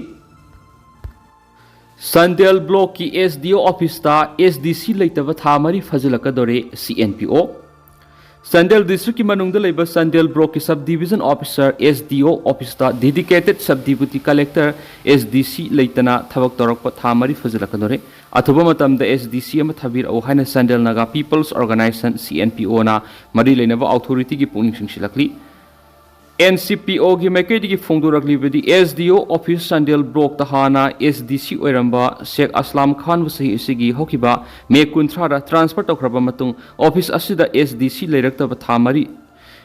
ꯆꯥꯟꯗꯦꯜ blockꯀꯤ SDO officeꯇ SDC ꯂꯩꯇꯕ ꯊꯥ ꯃꯔꯤ ꯐꯥꯖꯤꯜꯂꯛꯀꯗꯧꯔꯦ, CNPO꯫ ꯆꯥꯟꯗꯦꯜ districtꯀꯤ ꯃꯅꯨꯡꯗ ꯂꯩꯕ Chandel blockꯀꯤ subdivision officer, SDO officeꯇ dedicated sub deputy collector, SDC ꯂꯩꯇꯅ ꯊꯕꯛ ꯇꯧꯔꯛꯄ ꯊꯥ ꯃꯔꯤ ꯐꯥꯖꯤꯜꯂꯛꯀꯗꯧꯔꯦ꯫ ꯑꯊꯨꯕ ꯃꯇꯝꯗ SDC ꯑꯃ ꯊꯥꯕꯤꯔꯛꯎ ꯍꯥꯏꯅ ꯆꯥꯟꯗꯦꯜ ꯅꯥꯒꯥ People's Organisation, CNPOꯅ ꯃꯔꯤ ꯂꯩꯅꯕ authorityꯒꯤ ꯄꯨꯛꯅꯤꯡ ꯆꯤꯡꯁꯤꯜꯂꯛꯂꯤ꯫ NCPOꯒꯤ ꯃꯥꯏꯀꯩꯗꯒꯤ ꯐꯣꯡꯗꯣꯔꯛꯂꯤꯕꯗꯤ, SDO office ꯆꯥꯟꯗꯦꯜ blockꯇ ꯍꯥꯟꯅ SDC ꯑꯣꯏꯔꯝꯕ ꯁꯦꯈ ꯑꯁꯂꯥꯝ ꯈꯥꯟꯕꯨ ꯆꯍꯤ ꯑꯁꯤꯒꯤ ꯍꯧꯈꯤꯕ May ꯀꯨꯟꯊ꯭ꯔꯥꯗ transfer ꯇꯧꯈ꯭ꯔꯕ ꯃꯇꯨꯡ, office ꯑꯁꯤꯗ SDC ꯂꯩꯔꯛꯇꯕ ꯊꯥ ꯃꯔꯤ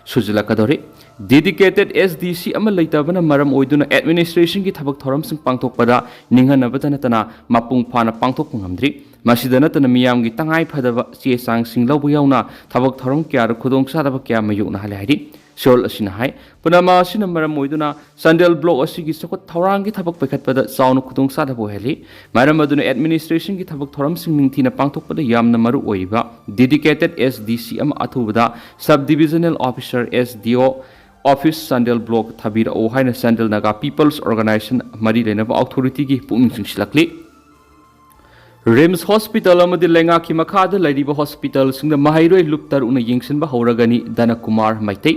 ꯁꯨꯖꯤꯜꯂꯛꯀꯗꯧꯔꯦ꯫ Dedicated SDC ꯑꯃ ꯂꯩꯇꯕꯅ ꯃꯔꯝ ꯑꯣꯏꯗꯨꯅ administrationꯒꯤ ꯊꯕꯛ ꯊꯧꯔꯝꯁꯤꯡ ꯄꯥꯡꯊꯣꯛꯄꯗ ꯅꯤꯡꯍꯟꯅꯕꯇ ꯅꯠꯇꯅ ꯃꯄꯨꯡ ꯐꯥꯅ ꯄꯥꯡꯊꯣꯛꯄ ꯉꯝꯗ꯭ꯔꯤ꯫ ꯃꯁꯤꯗ ꯅꯠꯇꯅ ꯃꯤꯌꯥꯝꯒꯤ ꯇꯉꯥꯏ ꯐꯗꯕ ꯆꯦ ꯆꯥꯡꯁꯤꯡ ꯂꯧꯕ ꯌꯥꯎꯅ ꯊꯕꯛ ꯊꯧꯔꯝ ꯀꯌꯥꯗ ꯈꯨꯗꯣꯡꯆꯥꯗꯕ ꯀꯌꯥ ꯃꯥꯌꯣꯛꯅꯍꯜꯂꯦ ꯍꯥꯏꯔꯤ꯫ ꯁꯤꯑꯣꯜ ꯑꯁꯤꯅ ꯍꯥꯏ꯫ ꯄꯨꯝꯅꯃꯛ ꯑꯁꯤꯅ ꯃꯔꯝ ꯑꯣꯏꯗꯨꯅ ꯆꯥꯟꯗꯦꯜ ꯕ꯭ꯂꯣꯛ ꯑꯁꯤꯒꯤ ꯆꯥꯎꯈꯠ ꯊꯧꯔꯥꯡꯒꯤ ꯊꯕꯛ ꯄꯥꯏꯈꯠꯄꯗ ꯆꯥꯎꯅ ꯈꯨꯗꯣꯡꯆꯥꯗꯕ ꯑꯣꯏꯍꯜꯂꯤ꯫ ꯃꯔꯝ ꯑꯗꯨꯅ ꯑꯦꯗꯃꯤꯅꯤꯁꯇ꯭ꯔꯦꯁꯟꯒꯤ ꯊꯕꯛ ꯊꯧꯔꯝꯁꯤꯡ ꯅꯤꯡꯊꯤꯅ ꯄꯥꯡꯊꯣꯛꯄꯗ ꯌꯥꯝꯅ ꯃꯔꯨ ꯑꯣꯏꯔꯤꯕ ꯗꯦꯗꯤꯀꯦꯇꯦꯗ ꯑꯦꯁ ꯗꯤ ꯁꯤ ꯑꯃ ꯑꯊꯨꯕꯗ ꯁꯕ ꯗꯤꯕꯤꯖꯅꯦꯜ ꯑꯣꯐꯤꯁꯔ, ꯑꯦꯁ ꯗꯤ ꯑꯣ, ꯑꯣꯐꯤꯁ ꯆꯥꯟꯗꯦꯜ ꯕ꯭ꯂꯣꯛ ꯊꯥꯕꯤꯔꯛꯎ ꯍꯥꯏꯅ ꯆꯥꯟꯗꯦꯜ ꯅꯥꯒꯥ ꯄꯤꯄꯜꯁ ꯑꯣꯔꯒꯅꯥꯏꯖꯦꯁꯟ ꯃꯔꯤ ꯂꯩꯅꯕ ꯑꯣꯊꯣꯔꯤꯇꯤꯒꯤ ꯄꯨꯛꯅꯤꯡ ꯆꯤꯡꯁꯤꯜꯂꯛꯂꯤ꯫ ꯔꯤꯝꯁ ꯍꯣꯁꯄꯤꯇꯥꯜ ꯑꯃꯗꯤ ꯂꯩꯉꯥꯛꯀꯤ ꯃꯈꯥꯗ ꯂꯩꯔꯤꯕ ꯍꯣꯁꯄꯤꯇꯥꯜꯁꯤꯡꯗ ꯃꯍꯩꯔꯣꯏ ꯂꯨꯞ ꯇꯔꯨꯛꯅ ꯌꯦꯡꯁꯤꯟꯕ ꯍꯧꯔꯒꯅꯤ, ꯙꯅꯀꯨꯃꯥꯔ ꯃꯩꯇꯩ꯫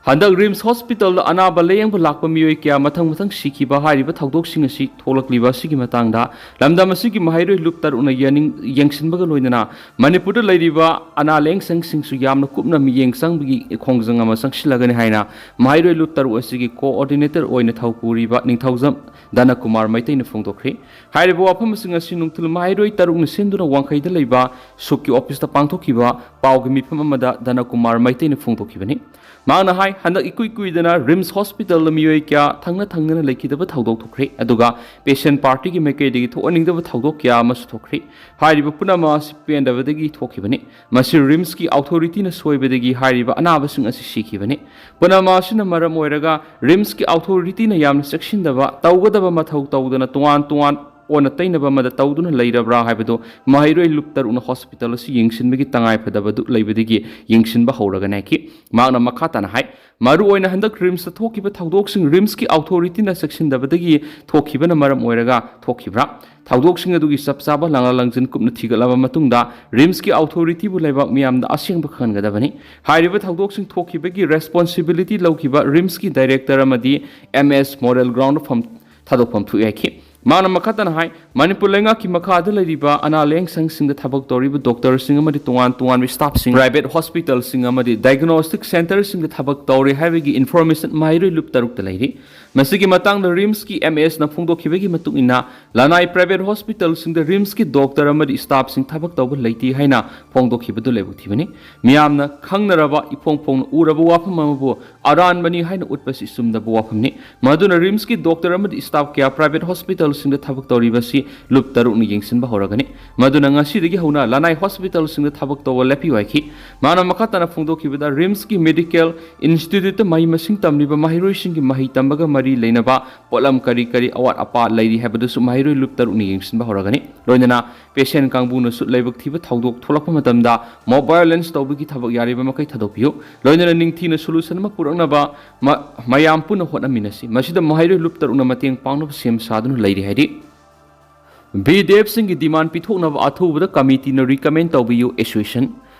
ꯍꯟꯗꯛ ꯔꯤꯝꯁ ꯍꯣꯁꯄꯤꯇꯥꯜꯗ ꯑꯅꯥꯕ ꯂꯥꯌꯦꯡꯕ ꯂꯥꯛꯄ ꯃꯤꯑꯣꯏ ꯀꯌꯥ ꯃꯊꯪ ꯃꯊꯪ ꯁꯤꯈꯤꯕ ꯍꯥꯏꯔꯤꯕ ꯊꯧꯗꯣꯛꯁꯤꯡ ꯑꯁꯤ ꯊꯣꯛꯂꯛꯂꯤꯕ ꯑꯁꯤꯒꯤ ꯃꯇꯥꯡꯗ ꯂꯝꯗꯝ ꯑꯁꯤꯒꯤ ꯃꯍꯩꯔꯣꯏ ꯂꯨꯞ ꯇꯔꯨꯛꯅ ꯌꯥꯅꯤꯡ-, ꯌꯦꯡꯁꯤꯟꯕꯒ ꯂꯣꯏꯅꯅ ꯃꯅꯤꯄꯨꯔꯗ ꯂꯩꯔꯤꯕ ꯑꯅꯥ ꯂꯥꯌꯦꯡ ꯁꯪꯁꯤꯡꯁꯨ ꯌꯥꯝꯅ ꯀꯨꯞꯅ ꯃꯤꯠꯌꯦꯡ ꯆꯪꯕꯒꯤ ꯈꯣꯡꯖꯪ ꯑꯃ ꯆꯪꯁꯤꯜꯂꯒꯅꯤ ꯍꯥꯏꯅ ꯃꯍꯩꯔꯣꯏ ꯂꯨꯞ ꯇꯔꯨꯛ ꯑꯁꯤꯒꯤ ꯀꯣꯑꯣꯔꯗꯤꯅꯦꯇꯔ ꯑꯣꯏꯅ ꯊꯧ ꯄꯨꯔꯤꯕ ꯅꯤꯡꯊꯧꯖꯝ ꯙꯅꯀꯨꯃꯥꯔ ꯃꯩꯇꯩꯅ ꯐꯣꯡꯗꯣꯛꯈ꯭ꯔꯤ꯫ ꯍꯥꯏꯔꯤꯕ ꯋꯥꯐꯝꯁꯤꯡ ꯑꯁꯤ ꯅꯨꯡꯊꯤꯜ ꯃꯍꯩꯔꯣꯏ ꯇꯔꯨꯛꯅ ꯁꯤꯟꯗꯨꯅ ꯋꯥꯡꯈꯩꯗ ꯂꯩꯕ ꯁꯨꯞꯀꯤ ꯑꯣꯐꯤꯁꯇ ꯄꯥꯡꯊꯣꯛꯈꯤꯕ ꯄꯥꯎꯒꯤ ꯃꯤꯐꯝ ꯑꯃꯗ ꯙꯅꯀꯨꯃꯥꯔ ꯃꯩꯇꯩꯅ ꯐꯣꯡꯗꯣꯛꯈꯤꯕꯅꯤ꯫ ꯃꯍꯥꯛꯅ ꯍꯥꯏ, ꯍꯟꯗꯛ ꯏꯀꯨꯏ ꯀꯨꯏꯗꯅ ꯔꯤꯝꯁ ꯍꯣꯁꯄꯤꯇꯥꯜꯗ ꯃꯤꯑꯣꯏ ꯀꯌꯥ ꯊꯪꯅ ꯊꯪꯅꯅ ꯂꯩꯈꯤꯗꯕ ꯊꯧꯗꯣꯛ ꯊꯣꯛꯈ꯭ꯔꯦ, ꯑꯗꯨꯒ ꯄꯦꯁꯦꯟ ꯄꯥꯔꯇꯤꯒꯤ ꯃꯥꯏꯀꯩꯗꯒꯤ ꯊꯣꯛꯍꯟꯅꯤꯡꯗꯕ ꯊꯧꯗꯣꯛ ꯀꯌꯥ ꯑꯃꯁꯨ ꯊꯣꯛꯈ꯭ꯔꯦ꯫ ꯍꯥꯏꯔꯤꯕ ꯄꯨꯝꯅꯃꯛ ꯑꯁꯤ ꯄꯦꯟꯗꯕꯗꯒꯤ ꯊꯣꯛꯈꯤꯕꯅꯤ꯫ ꯃꯁꯤ ꯔꯤꯝꯁꯀꯤ ꯑꯣꯊꯣꯔꯤꯇꯤꯅ ꯁꯣꯏꯕꯗꯒꯤ ꯍꯥꯏꯔꯤꯕ ꯑꯅꯥꯕꯁꯤꯡ ꯑꯁꯤ ꯁꯤꯈꯤꯕꯅꯤ꯫ ꯄꯨꯝꯅꯃꯛ ꯑꯁꯤꯅ ꯃꯔꯝ ꯑꯣꯏꯔꯒ ꯔꯤꯝꯁꯀꯤ ꯑꯣꯊꯣꯔꯤꯇꯤꯅ ꯌꯥꯝꯅ ꯆꯦꯛꯁꯤꯟꯗꯕ, ꯇꯧꯒꯗꯕ ꯃꯊꯧ ꯇꯧꯗꯅ ꯇꯣꯉꯥꯟ ꯇꯣꯉꯥꯟ ꯑꯣꯟꯅ ꯇꯩꯅꯕ ꯑꯃꯗ ꯇꯧꯗꯨꯅ ꯂꯩꯔꯕ꯭ꯔꯥ ꯍꯥꯏꯕꯗꯨ ꯃꯍꯩꯔꯣꯏ ꯂꯨꯞ ꯇꯔꯨꯛꯅ ꯍꯣꯁꯄꯤꯇꯥꯜ ꯑꯁꯤ ꯌꯦꯡꯁꯤꯟꯕꯒꯤ ꯇꯉꯥꯏꯐꯗꯕꯗꯨ ꯂꯩꯕꯗꯒꯤ ꯌꯦꯡꯁꯤꯟꯕ ꯍꯧꯔꯒꯅꯤ ꯍꯥꯏꯈꯤ꯫ ꯃꯍꯥꯛꯅ ꯃꯈꯥ ꯇꯥꯅ ꯍꯥꯏ, ꯃꯔꯨꯑꯣꯏꯅ ꯍꯟꯗꯛ ꯔꯤꯝꯁꯇ ꯊꯣꯛꯈꯤꯕ ꯊꯧꯗꯣꯛꯁꯤꯡ ꯔꯤꯝꯁꯀꯤ ꯑꯣꯊꯣꯔꯤꯇꯤꯅ ꯆꯦꯛꯁꯤꯟꯗꯕꯗꯒꯤ ꯊꯣꯛꯈꯤꯕꯅ ꯃꯔꯝ ꯑꯣꯏꯔꯒ ꯊꯣꯛꯈꯤꯕ꯭ꯔꯥ? ꯊꯧꯗꯣꯛꯁꯤꯡ ꯑꯗꯨꯒꯤ ꯆꯞ ꯆꯥꯕ ꯂꯥꯡꯂ ꯂꯥꯡꯖꯤꯟ ꯀꯨꯞꯅ ꯊꯤꯒꯠꯂꯕ ꯃꯇꯨꯡꯗ ꯔꯤꯝꯁꯀꯤ ꯑꯣꯊꯣꯔꯤꯇꯤꯕꯨ ꯂꯩꯕꯥꯛ ꯃꯤꯌꯥꯝꯗ ꯑꯁꯦꯡꯕ ꯈꯪꯍꯟꯒꯗꯕꯅꯤ꯫ ꯍꯥꯏꯔꯤꯕ ꯊꯧꯗꯣꯛꯁꯤꯡ ꯊꯣꯛꯈꯤꯕꯒꯤ ꯔꯦꯁꯄꯣꯟꯁꯤꯕꯤꯂꯤꯇꯤ ꯂꯧꯈꯤꯕ ꯔꯤꯝꯁꯀꯤ ꯗꯥꯏꯔꯦꯛꯇꯔ ꯑꯃꯗꯤ ꯑꯦꯝ ꯑꯦꯁ ꯃꯣꯔꯦꯜ ꯒ꯭ꯔꯥꯎꯟꯗ ꯐꯝ-, ꯊꯥꯗꯣꯛꯐꯝ ꯊꯣꯛꯏ ꯍꯥꯏꯈꯤ꯫ ꯃꯥꯅ ꯃꯈꯥ ꯇꯥꯅ ꯍꯥꯏ, ꯃꯅꯤꯄꯨꯔ ꯂꯩꯉꯥꯛꯀꯤ ꯃꯈꯥꯗ ꯂꯩꯔꯤꯕ ꯑꯅꯥ ꯂꯥꯌꯦꯡ ꯁꯪꯁꯤꯡꯗ ꯊꯕꯛ ꯇꯧꯔꯤꯕ ꯗꯣꯛꯇꯔꯁꯤꯡ ꯑꯃꯗꯤ ꯇꯣꯉꯥꯟ ꯇꯣꯉꯥꯟꯕ ꯁ꯭ꯇꯥꯐꯁꯤꯡ, ꯄ꯭ꯔꯥꯏꯚꯦꯠ ꯍꯣꯁꯄꯤꯇꯥꯜꯁꯤꯡ ꯑꯃꯗꯤ ꯗꯥꯏꯒꯅꯣꯁꯇꯤꯛ ꯁꯦꯟꯇꯔꯁꯤꯡꯗ ꯊꯕꯛ ꯇꯧꯔꯤ ꯍꯥꯏꯕꯒꯤ ꯏꯟꯐꯣꯔꯃꯦꯁꯟ ꯃꯍꯩꯔꯣꯏ ꯂꯨꯞ ꯇꯔꯨꯛꯇ ꯂꯩꯔꯤ꯫ ꯃꯁꯤꯒꯤ ꯃꯇꯥꯡꯗ ꯔꯤꯝꯁꯀꯤ ꯑꯦꯝ ꯑꯦꯁꯅ ꯐꯣꯡꯗꯣꯛꯈꯤꯕꯒꯤ ꯃꯇꯨꯡ ꯏꯟꯅ, ꯂꯅꯥꯏ ꯄ꯭ꯔꯥꯏꯚꯦꯠ ꯍꯣꯁꯄꯤꯇꯥꯜꯁꯤꯡꯗ ꯔꯤꯝꯁꯀꯤ ꯗꯣꯛꯇꯔ ꯑꯃꯗꯤ ꯁ꯭ꯇꯥꯐꯁꯤꯡ ꯊꯕꯛ ꯇꯧꯕ ꯂꯩꯇꯦ ꯍꯥꯏꯅ ꯐꯣꯡꯗꯣꯛꯈꯤꯕꯗꯨ ꯂꯥꯏꯕꯛ ꯊꯤꯕꯅꯤ꯫ ꯃꯤꯌꯥꯝꯅ ꯈꯪꯅꯔꯕ, ꯏꯐꯣꯡ ꯐꯣꯡꯅ ꯎꯔꯕ ꯋꯥꯐꯝ ꯑꯃꯕꯨ ꯑꯔꯥꯟꯕꯅꯤ ꯍꯥꯏꯅ ꯎꯠꯄꯁꯤ ꯆꯨꯝꯗꯕ ꯋꯥꯐꯝꯅꯤ꯫ ꯃꯗꯨꯅ ꯔꯤꯝꯁꯀꯤ ꯗꯣꯛꯇꯔ ꯑꯃꯗꯤ ꯁ꯭ꯇꯥꯐ ꯀꯌꯥ ꯄ꯭ꯔꯥꯏꯚꯦꯠ ꯍꯣꯁꯄꯤꯇꯥꯜꯁꯤꯡꯗ ꯊꯕꯛ ꯇꯧꯔꯤꯕꯁꯤ ꯂꯨꯞ ꯇꯔꯨꯛꯅ ꯌꯦꯡꯁꯤꯟꯕ ꯍꯧꯔꯒꯅꯤ꯫ ꯃꯗꯨꯅ ꯉꯁꯤꯗꯒꯤ ꯍꯧꯅ ꯂꯅꯥꯏ ꯍꯣꯁꯄꯤꯇꯥꯜꯁꯤꯡꯗ ꯊꯕꯛ ꯇꯧꯕ ꯂꯦꯞꯄꯤꯌꯨ ꯍꯥꯏꯈꯤ꯫ ꯃꯥꯅ ꯃꯈꯥ ꯇꯥꯅ ꯐꯣꯡꯗꯣꯛꯈꯤꯕꯗ, ꯔꯤꯝꯁꯀꯤ ꯃꯦꯗꯤꯀꯦꯜ ꯏꯟꯁꯇꯤꯇ꯭ꯌꯨꯠꯇ ꯃꯍꯩ ꯃꯁꯤꯡ ꯇꯝꯂꯤꯕ ꯃꯍꯩꯔꯣꯏꯁꯤꯡꯒꯤ ꯃꯍꯩ ꯇꯝꯕꯒ ꯃꯔꯤ ꯂꯩꯅꯕ ꯄꯣꯠꯂꯝ ꯀꯔꯤ ꯀꯔꯤ ꯑꯋꯥꯠ ꯑꯄꯥ ꯂꯩꯔꯤ ꯍꯥꯏꯕꯗꯨꯁꯨ ꯃꯍꯩꯔꯣꯏ ꯂꯨꯞ ꯇꯔꯨꯛꯅ ꯌꯦꯡꯁꯤꯟꯕ ꯍꯧꯔꯒꯅꯤ꯫ ꯂꯣꯏꯅꯅ ꯄꯦꯁꯦꯟ ꯀꯥꯡꯕꯨꯅꯁꯨ ꯂꯥꯏꯕꯛ ꯊꯤꯕ ꯊꯧꯗꯣꯛ ꯊꯣꯛꯂꯛꯄ ꯃꯇꯝꯗ ꯃꯣꯕꯥꯏꯜ ꯂꯦꯟꯁ ꯇꯧꯕꯒꯤ ꯊꯕꯛ ꯌꯥꯔꯤꯕ ꯃꯈꯩ ꯊꯥꯗꯣꯛꯄꯤꯌꯨ꯫ ꯂꯣꯏꯅꯅ ꯅꯤꯡꯊꯤꯅ ꯁꯣꯂꯨꯁꯟ ꯑꯃ ꯄꯨꯔꯛꯅꯕ ꯃ-, ꯃꯌꯥꯝ ꯄꯨꯟꯅ ꯍꯣꯠꯅꯃꯤꯟꯅꯁꯤ꯫ ꯃꯁꯤꯗ ꯃꯍꯩꯔꯣꯏ ꯂꯨꯞ ꯇꯔꯨꯛꯅ ꯃꯇꯦꯡ ꯄꯥꯡꯅꯕ ꯁꯦꯝ ꯁꯥꯗꯨꯅ ꯂꯩꯔꯤ ꯍꯥꯏꯔꯤ꯫ ꯕꯤ ꯗꯤ ꯑꯦꯐꯁꯤꯡꯒꯤ ꯗꯤꯃꯥꯟ ꯄꯤꯊꯣꯛꯅꯕ ꯑꯊꯨꯕꯗ ꯀꯃꯤꯇꯤꯅ ꯔꯤꯀꯃꯦꯟ ꯇꯧꯕꯤꯌꯨ, association.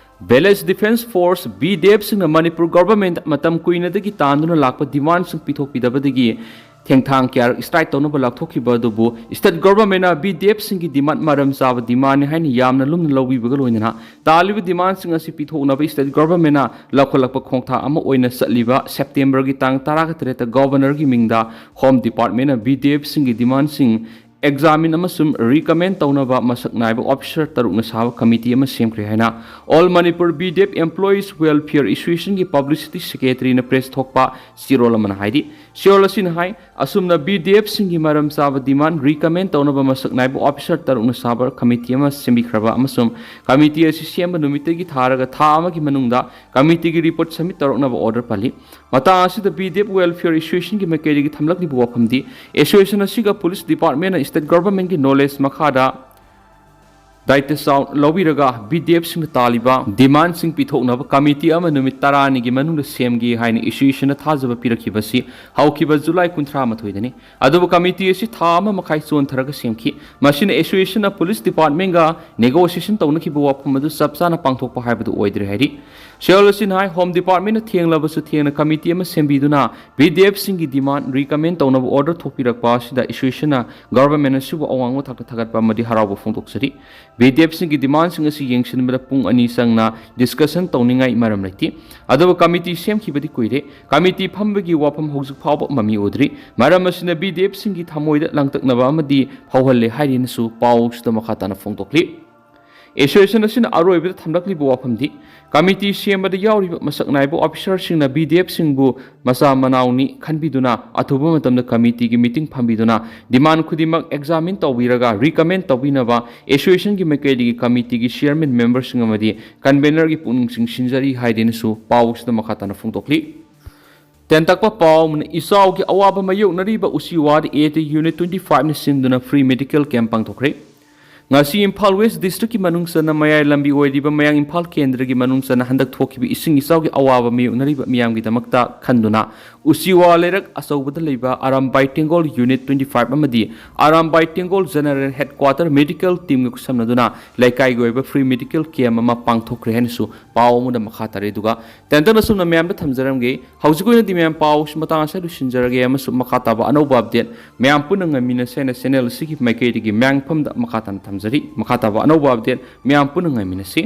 Village Defence Force, V D ꯑꯦꯐꯁꯤꯡꯅ ꯃꯅꯤꯄꯨꯔ ꯒꯚꯔꯟꯃꯦꯟꯠ ꯃꯇꯝ ꯀꯨꯏꯅꯗꯒꯤ ꯇꯥꯟꯗꯨꯅ ꯂꯥꯛꯄ ꯗꯤꯃꯥꯟꯁꯤꯡ ꯄꯤꯊꯣꯛꯄꯤꯗꯕꯗꯒꯤ ꯊꯦꯡꯊꯥꯡ ꯀꯌꯥꯔꯛ ꯁ꯭ꯇ꯭ꯔꯥꯏꯛ ꯇꯧꯅꯕ ꯂꯥꯎꯊꯣꯛꯈꯤꯕ ꯑꯗꯨꯕꯨ ꯁ꯭ꯇꯦꯠ ꯒꯚꯔꯟꯃꯦꯟꯠꯅ ꯕꯤ ꯗꯤ ꯑꯦꯐꯁꯤꯡꯒꯤ ꯗꯤꯃꯥꯟ ꯃꯔꯝ ꯆꯥꯕ ꯗꯤꯃꯥꯟꯅꯤ ꯍꯥꯏꯅ ꯌꯥꯝꯅ ꯂꯨꯝꯅ ꯂꯧꯕꯤꯕꯒ ꯂꯣꯏꯅꯅ ꯇꯥꯜꯂꯤꯕ ꯗꯤꯃꯥꯟꯁꯤꯡ ꯑꯁꯤ ꯄꯤꯊꯣꯛꯅꯕ ꯁ꯭ꯇꯦꯠ ꯒꯚꯔꯟꯃꯦꯟꯠꯅ ꯂꯧꯈꯠꯂꯛꯄ ꯈꯣꯡꯊꯥꯡ ꯑꯃ ꯑꯣꯏꯅ ꯆꯠꯂꯤꯕ ꯁꯦꯞꯇꯦꯝꯕꯔꯒꯤ ꯇꯥꯡ ꯇꯔꯥꯒ ꯇꯔꯦꯠꯇ ꯒꯚꯔꯅꯔꯒꯤ ꯃꯤꯡꯗ ꯍꯣꯝ ꯗꯤꯄꯥꯔꯠꯃꯦꯟꯠꯅ ꯕꯤ ꯗꯤ ꯑꯦꯐꯁꯤꯡꯒꯤ ꯗꯤꯃꯥꯟꯁꯤꯡ ꯑꯦꯛꯖꯥꯃꯤꯟ ꯑꯃꯁꯨꯡ ꯔꯤꯀꯃꯦꯟ ꯇꯧꯅꯕ ꯃꯁꯛ ꯅꯥꯏꯕ ꯑꯣꯐꯤꯁꯥꯔ ꯇꯔꯨꯛꯅ ꯁꯥꯕ ꯀꯃꯤꯇꯤ ꯑꯃ ꯁꯦꯝꯈ꯭ꯔꯦ ꯍꯥꯏꯅ All Manipur B D F Employees Welfare Association ꯒꯤ ꯄꯕ꯭ꯂꯤꯁꯤꯇꯤ ꯁꯦꯀ꯭ꯔꯦꯇꯔꯤꯅ ꯄ꯭ꯔꯦꯁ ꯊꯣꯛꯄ ꯆꯦꯔꯣꯜ ꯑꯃꯅ ꯍꯥꯏꯔꯤ꯫ ꯆꯦꯔꯣꯜ ꯑꯁꯤꯅ ꯍꯥꯏ, ꯑꯁꯨꯝꯅ ꯕꯤ ꯗꯤ ꯑꯦꯐꯁꯤꯡꯒꯤ ꯃꯔꯝ ꯆꯥꯕ ꯗꯤꯃꯥꯟ ꯔꯤꯀꯃꯦꯟ ꯇꯧꯅꯕ ꯃꯁꯛ ꯅꯥꯏꯕ ꯑꯣꯐꯤꯁꯥꯔ ꯇꯔꯨꯛꯅ ꯁꯥꯕ ꯀꯃꯤꯇꯤ ꯑꯃ ꯁꯦꯝꯕꯤꯈ꯭ꯔꯕ ꯑꯃꯁꯨꯡ ꯀꯃꯤꯇꯤ ꯑꯁꯤ ꯁꯦꯝꯕ ꯅꯨꯃꯤꯠꯇꯒꯤ ꯊꯥꯔꯒ ꯊꯥ ꯑꯃꯒꯤ ꯃꯅꯨꯡꯗ ꯀꯃꯤꯇꯤꯒꯤ ꯔꯤꯄꯣꯔꯠ ꯁꯕꯃꯤꯠ ꯇꯧꯔꯛꯅꯕ ꯑꯣꯔꯗꯔ ꯄꯜꯂꯤ꯫ ꯃꯇꯥꯡ ꯑꯁꯤꯗ ꯕꯤ ꯗꯤ ꯑꯦꯐ ꯋꯦꯜꯐꯤꯌꯔ ꯑꯦꯁꯣꯁꯤꯌꯦꯁꯟꯒꯤ ꯃꯥꯏꯀꯩꯗꯒꯤ ꯊꯝꯂꯛꯂꯤꯕ ꯋꯥꯐꯝꯗꯤ, ꯑꯦꯁꯣꯁꯤꯌꯦꯁꯟ ꯑꯁꯤꯒ ꯄꯨꯂꯤꯁ ꯗꯤꯄꯥꯔꯠꯃꯦꯟꯅ ꯁ꯭ꯇꯦꯠ ꯒꯚꯔꯟꯃꯦꯟꯠꯀꯤ ꯅꯣꯂꯦꯖ ꯃꯈꯥꯗ ꯗꯥꯌꯤꯠꯕ ꯆꯥꯎꯅ ꯂꯧꯕꯤꯔꯒ ꯕꯤ ꯗꯤ ꯑꯦꯐꯁꯤꯡꯅ ꯇꯥꯜꯂꯤꯕ ꯗꯤꯃꯥꯟꯁꯤꯡ ꯄꯤꯊꯣꯛꯅꯕ ꯀꯃꯤꯇꯤ ꯑꯃ ꯅꯨꯃꯤꯠ ꯇꯔꯥꯅꯤꯒꯤ ꯃꯅꯨꯡꯗ ꯁꯦꯝꯒꯦ ꯍꯥꯏꯅ ꯑꯦꯁꯣꯁꯤꯌꯦꯁꯟꯅ ꯊꯥꯖꯕ ꯄꯤꯔꯛꯈꯤꯕꯁꯤ ꯍꯧꯈꯤꯕ ꯖꯨꯂꯥꯏ ꯀꯨꯟꯊ꯭ꯔꯥ ꯃꯥꯊꯣꯏꯗꯅꯤ꯫ ꯑꯗꯨꯕꯨ ꯀꯃꯤꯇꯤ ꯑꯁꯤ ꯊꯥ ꯑꯃ ꯃꯈꯥꯏ ꯆꯣꯟꯊꯔꯒ ꯁꯦꯝꯈꯤ꯫ ꯃꯁꯤꯅ ꯑꯦꯁꯣꯁꯤꯌꯦꯁꯟꯅ ꯄꯨꯂꯤꯁ ꯗꯤꯄꯥꯔꯠꯃꯦꯟꯒ ꯅꯦꯒꯣꯁꯤꯌꯦꯁꯟ ꯇꯧꯅꯈꯤꯕ ꯋꯥꯐꯝ ꯑꯗꯨ ꯆꯞ ꯆꯥꯅ ꯄꯥꯡꯊꯣꯛꯄ ꯍꯥꯏꯕꯗꯨ ꯑꯣꯏꯗ꯭ꯔꯦ ꯍꯥꯏꯔꯤ꯫ ꯁꯤꯑꯣꯜ ꯑꯁꯤꯅ ꯍꯥꯏ, ꯍꯣꯝ ꯗꯤꯄꯥꯔꯠꯃꯦꯟꯅ ꯊꯦꯡꯂꯕꯁꯨ ꯊꯦꯡꯅ ꯀꯃꯤꯇꯤ ꯑꯃ ꯁꯦꯝꯕꯤꯗꯨꯅ ꯕꯤ ꯗꯤ ꯑꯦꯐꯁꯤꯡꯒꯤ ꯗꯤꯃꯥꯟ ꯔꯤꯀꯃꯦꯟ ꯇꯧꯅꯕ ꯑꯣꯔꯗꯔ ꯊꯣꯛꯄꯤꯔꯛꯄ ꯑꯁꯤꯗ ꯑꯦꯁꯣꯁꯤꯌꯦꯁꯟꯅ ꯒꯚꯔꯟꯃꯦꯟ ꯑꯁꯤꯕꯨ ꯑꯋꯥꯡꯕ ꯊꯥꯛꯇ ꯊꯥꯒꯠꯄ ꯑꯃꯗꯤ ꯍꯔꯥꯎꯕ ꯐꯣꯡꯗꯣꯛꯆꯔꯤ꯫ ꯕꯤ ꯗꯤ ꯑꯦꯐꯁꯤꯡꯒꯤ ꯗꯤꯃꯥꯟꯁꯤꯡ ꯑꯁꯤ ꯌꯦꯡꯁꯤꯟꯕꯗ ꯄꯨꯡ ꯑꯅꯤ ꯆꯪꯅ ꯗꯤꯁꯀꯁꯟ ꯇꯧꯅꯤꯡꯉꯥꯏ ꯃꯔꯝ ꯂꯩꯇꯦ꯫ ꯑꯗꯨꯕꯨ ꯀꯃꯤꯇꯤ ꯁꯦꯝꯈꯤꯕꯗꯤ ꯀꯨꯏꯔꯦ꯫ ꯀꯃꯤꯇꯤ ꯐꯝꯕꯒꯤ ꯋꯥꯐꯝ ꯍꯧꯖꯤꯛ ꯐꯥꯎꯕ ꯃꯃꯤ ꯎꯗ꯭ꯔꯤ꯫ ꯃꯔꯝ ꯑꯁꯤꯅ ꯕꯤ ꯗꯤ ꯑꯦꯐꯁꯤꯡꯒꯤ ꯊꯃꯣꯏꯗ ꯂꯥꯡꯇꯛꯅꯕ ꯑꯃꯗꯤ ꯐꯥꯎꯍꯜꯂꯦ ꯍꯥꯏꯔꯤꯅꯁꯨ ꯄꯥꯎꯁꯤꯗ ꯃꯈꯥ ꯇꯥꯅ ꯐꯣꯡꯗꯣꯛꯂꯤ꯫ ꯑꯦꯁꯣꯁꯤꯌꯦꯁꯟ ꯑꯁꯤꯅ ꯑꯔꯣꯏꯕꯗ ꯊꯝꯂꯛꯂꯤꯕ ꯋꯥꯐꯝꯗꯤ, ꯀꯃꯤꯇꯤ ꯁꯦꯝꯕꯗ ꯌꯥꯎꯔꯤꯕ ꯃꯁꯛ ꯅꯥꯏꯕ ꯑꯣꯐꯤꯁꯥꯔꯁꯤꯡꯅ ꯕꯤ ꯗꯤ ꯑꯦꯐꯁꯤꯡꯕꯨ ꯃꯆꯥ ꯃꯅꯥꯎꯅꯤ ꯈꯟꯕꯤꯗꯨꯅ ꯑꯊꯨꯕ ꯃꯇꯝꯗ ꯀꯃꯤꯇꯤꯒꯤ ꯃꯤꯇꯤꯡ ꯐꯝꯕꯤꯗꯨꯅ ꯗꯤꯃꯥꯟ ꯈꯨꯗꯤꯡꯃꯛ ꯑꯦꯛꯖꯥꯃꯤꯟ ꯇꯧꯕꯤꯔꯒ ꯔꯤꯀꯃꯦꯟ ꯇꯧꯕꯤꯅꯕ ꯑꯦꯁꯣꯁꯤꯌꯦꯁꯟꯒꯤ ꯃꯥꯏꯀꯩꯗꯒꯤ ꯀꯃꯤꯇꯤꯒꯤ ꯆꯤꯌꯔꯃꯦꯟ ꯃꯦꯝꯕꯔꯁꯤꯡ ꯑꯃꯗꯤ ꯀꯟꯚꯦꯅꯔꯒꯤ ꯄꯨꯛꯅꯤꯡ ꯆꯤꯡꯁꯤꯟꯖꯔꯤ ꯍꯥꯏꯗꯨꯅꯁꯨ ꯄꯥꯎꯁꯤꯗ ꯃꯈꯥ ꯇꯥꯅ ꯐꯣꯡꯗꯣꯛꯂꯤ꯫ ꯇꯦꯟꯇꯛꯄ ꯄꯥꯎ ꯑꯃꯅ, ꯏꯆꯥꯎꯒꯤ ꯑꯋꯥꯕ ꯃꯥꯌꯣꯛꯅꯔꯤꯕ ꯎꯆꯤꯋꯥꯗ A T unit twenty five ꯅ ꯁꯤꯟꯗꯨꯅ ꯐ꯭ꯔꯤ ꯃꯦꯗꯤꯀꯦꯜ ꯀꯦꯝꯞ ꯄꯥꯡꯊꯣꯛꯈ꯭ꯔꯦ꯫ ꯉꯁꯤ ꯏꯝꯐꯥꯜ ꯋꯦꯁ ꯗꯤꯁꯇ꯭ꯔꯤꯛꯀꯤ ꯃꯅꯨꯡ ꯆꯟꯅ ꯃꯌꯥꯏ ꯂꯝꯕꯤ ꯑꯣꯏꯔꯤꯕ ꯃꯌꯥꯡ ꯏꯝꯐꯥꯜ ꯀꯦꯟꯗ꯭ꯔꯒꯤ ꯃꯅꯨꯡ ꯆꯟꯅ ꯍꯟꯗꯛ ꯊꯣꯛꯈꯤꯕ ꯏꯁꯤꯡ ꯏꯆꯥꯎꯒꯤ ꯑꯋꯥꯕ ꯃꯥꯌꯣꯛꯅꯔꯤꯕ ꯃꯤꯌꯥꯝꯒꯤꯗꯃꯛꯇ ꯈꯟꯗꯨꯅ ꯎꯆꯤꯋꯥ ꯂꯩꯔꯛ ꯑꯆꯧꯕꯗ ꯂꯩꯕ ꯑꯔꯥꯝꯕꯥꯏ ꯇꯦꯡꯒꯣꯜ ꯌꯨꯅꯤꯠ twenty five ꯑꯃꯗꯤ ꯑꯔꯥꯝꯕꯥꯏ ꯇꯦꯡꯒꯣꯜ ꯖꯦꯅꯔꯦꯜ ꯍꯦꯗꯀ꯭ꯋꯥꯇꯔ ꯃꯦꯗꯤꯀꯦꯜ ꯇꯤꯝꯒ ꯈꯨꯠꯁꯝꯅꯗꯨꯅ ꯂꯩꯀꯥꯏꯒꯤ ꯑꯣꯏꯕ ꯐ꯭ꯔꯤ ꯃꯦꯗꯤꯀꯦꯜ ꯀꯦꯝꯞ ꯑꯃ ꯄꯥꯡꯊꯣꯛꯈ꯭ꯔꯦ ꯍꯥꯏꯅꯁꯨ ꯄꯥꯎ ꯑꯃꯗ ꯃꯈꯥ ꯇꯥꯔꯦ꯫ ꯑꯗꯨꯒ ꯇꯦꯟꯇꯛꯅ ꯁꯨꯝꯅ ꯃꯌꯥꯝꯗ ꯊꯝꯖꯔꯝꯒꯦ꯫ ꯍꯧꯖꯤꯛꯀꯤ ꯑꯣꯏꯅꯗꯤ ꯃꯌꯥꯝ ꯄꯥꯎꯁꯤ ꯃꯇꯥꯡ ꯑꯁꯤꯗ ꯂꯣꯏꯁꯤꯟꯖꯔꯒꯦ ꯑꯃꯁꯨꯡ ꯃꯈꯥ ꯇꯥꯕ ꯑꯅꯧꯕ ꯑꯞꯗꯦꯠ ꯃꯌꯥꯝ ꯄꯨꯟꯅ ꯉꯥꯏꯃꯤꯟꯅꯁꯦ ꯍꯥꯏꯅ ꯆꯦꯅꯦꯜ ꯑꯁꯤꯒꯤ ꯃꯥꯏꯀꯩꯗꯒꯤ ꯃꯌꯥꯡꯐꯝꯗ ꯃꯈꯥ ꯇꯥꯅ ꯊꯝꯖꯔꯤ꯫ ꯃꯈꯥ ꯇꯥꯕ ꯑꯅꯧꯕ ꯑꯞꯗꯦꯠ ꯃꯌꯥꯝ ꯄꯨꯟꯅ ꯉꯥꯏꯃꯤꯟꯅꯁꯤ꯫